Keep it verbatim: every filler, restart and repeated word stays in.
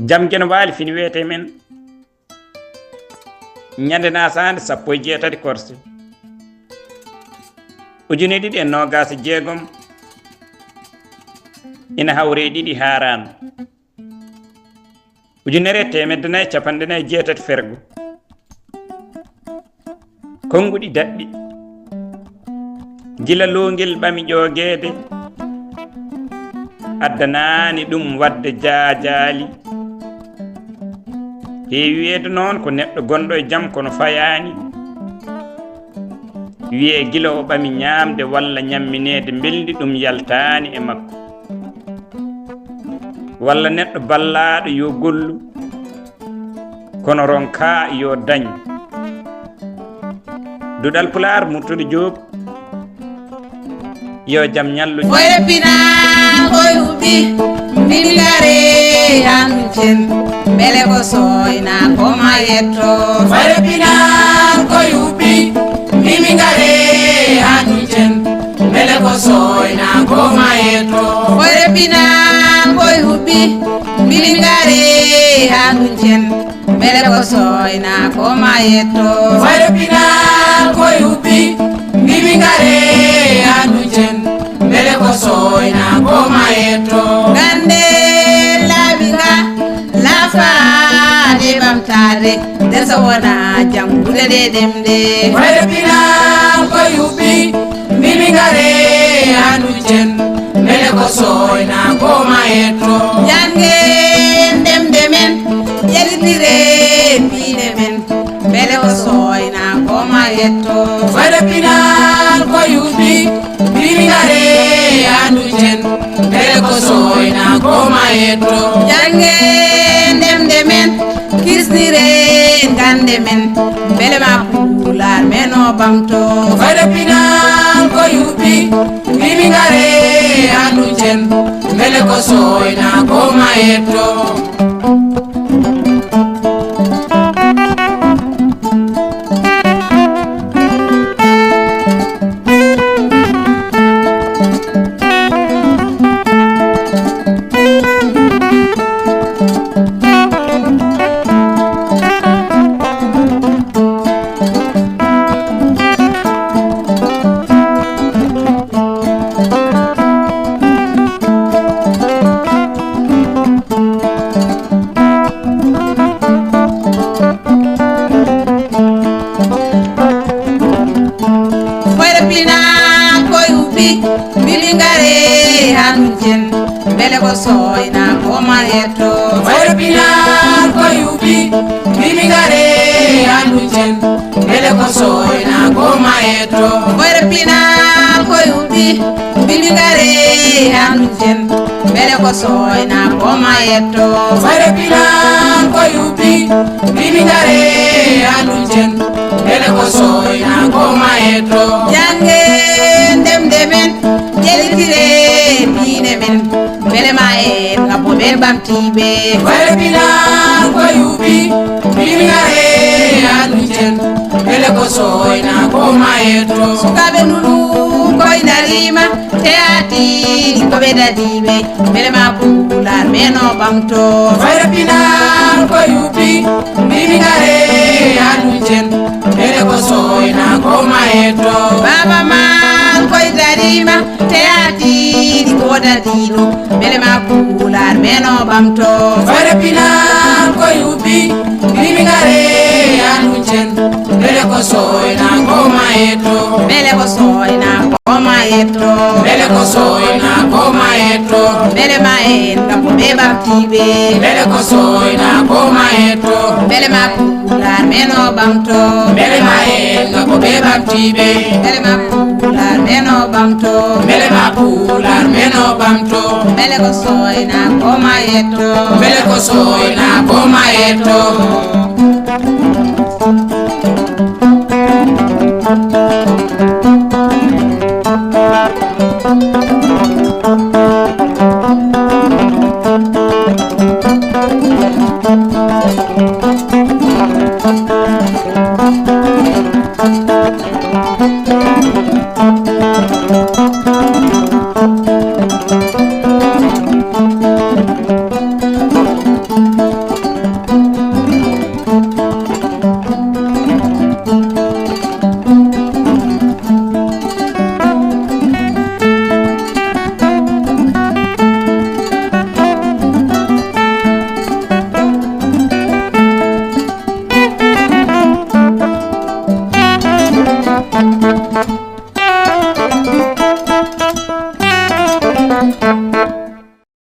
Jam Geno Waali fini wiyetee men. Ñande naasaande sappo e jeetati korse ujine ɗiɗi e noogaas e jeegom, ina hawri e ɗiɗi haaraan. Ujunere e teemedde nayi e capanɗe nayi e jeetati fergo. Konnguɗi daɗɗi. Gila loongel ɓami ƴoogeede, addanaani ɗum waɗde jaajaali. Heewi wiyeede noon ko neɗɗo gonɗo e jam kono fayaani. Wiyee gila o ɓami ñaamde walla ñammineede mbelndi ɗum yaltaani e makko. Walla neɗɗo ballaaɗo yo gollu, kono ronkaa yo dañ. Duɗal Pulaar, Murtuɗo Joob, yo jam ñallu. Hoyre pinal ko yuɓɓi, mbimi ngare haa nduccen, mbele ko sooyna ko ma yetto. Hoyre pinal ko yuɓɓi, mbimi ngare haa nduccen, mbele ko sooyna ko ma yetto. Hoyre pinal ko yuɓɓi, mbimi ngare haa nduccen, mbele ko sooyna ko ma yetto. Hoyre pinal ko yuɓɓi, mbimi ngare haa nduccen, mbele ko sooyna ko ma yetto. Gannde laabi nga laafaade ɓamtaade, nder so wona janngude ɗe ɗemɗe. Hoyre pinal ko yuɓɓi, mbimi ngare haa nduccen, mbele ko sooyna ko ma yetto. Janngen ɗemɗe men, ƴellitiren diine men, mbele ko sooyna ko ma yetto. Hoyre pinal ko yuɓɓi, mbimi ngare haa nduccen, mbele ko sooyna ko ma yetto. Janngen ɗemɗe men, kisniren gannde men, mbele ma Pulaar men o ɓamto. Hoyre pinal ko yuɓɓi, mbimi ngare haa nduccen, mbele ko sooyna ko ma yetto. Hoyre pinal ko yuɓɓi, mbimi ngare haa nduccen, mbele ko sooyna ko ma yetto. Hoyre pinal ko yuɓɓi, mbimi ngare haa nduccen, mbele ko sooyna ko ma yetto. Hoyre pinal ko yuɓɓi, mbimi ngare haa nduccen, mbele ko sooyna ko ma yetto. Hoyre pinal ko yuɓɓi, mbimi ngare haa nduccen, mbele ko sooyna ko ma yetto. Janngen ɗemɗe men, ƴellitiren diine men, mbele ma en ngabbo ɓe ɓamtiiɓe. Hoyre pinal ko yuɓɓi, mbimi ngare haa nduccen, mbele ko sooyna ko ma yetto. Sukaaɓe nunu koy ndariima, teyaatiiɗi ko ɓe dadiiɓe, mbele ma Pulaar men o ɓamto. Hoyre pinal ko yuɓɓi, mbimi ngare haa nduccen, mbele ko sooyna ko ma yetto. Baaba Maal koy dariima, teyaatiiɗi ko dadiiɗo, mbele ma Pulaar men o ɓamto. Hoyre pinal ko yuɓɓi, mbimi ngare haa nduccen, mbele ko sooyna ko ma yetto. Mbele ko sooyna ko ma yetto. Mbele ko sooyna ko ma yetto. Mbele ma en ngabbo ɓe ɓamtiiɓe. Mbele ko sooyna ko ma yetto. Mbele ma Pulaar men o ɓamto. Mbele ma en ngabbo ɓe ɓamtiiɓe. Mbele ma Pulaar men o ɓamto. Mbele ma Pulaar men o ɓamto. Mbele ko sooyna ko ma yetto. Mbele ko sooyna ko ma yetto.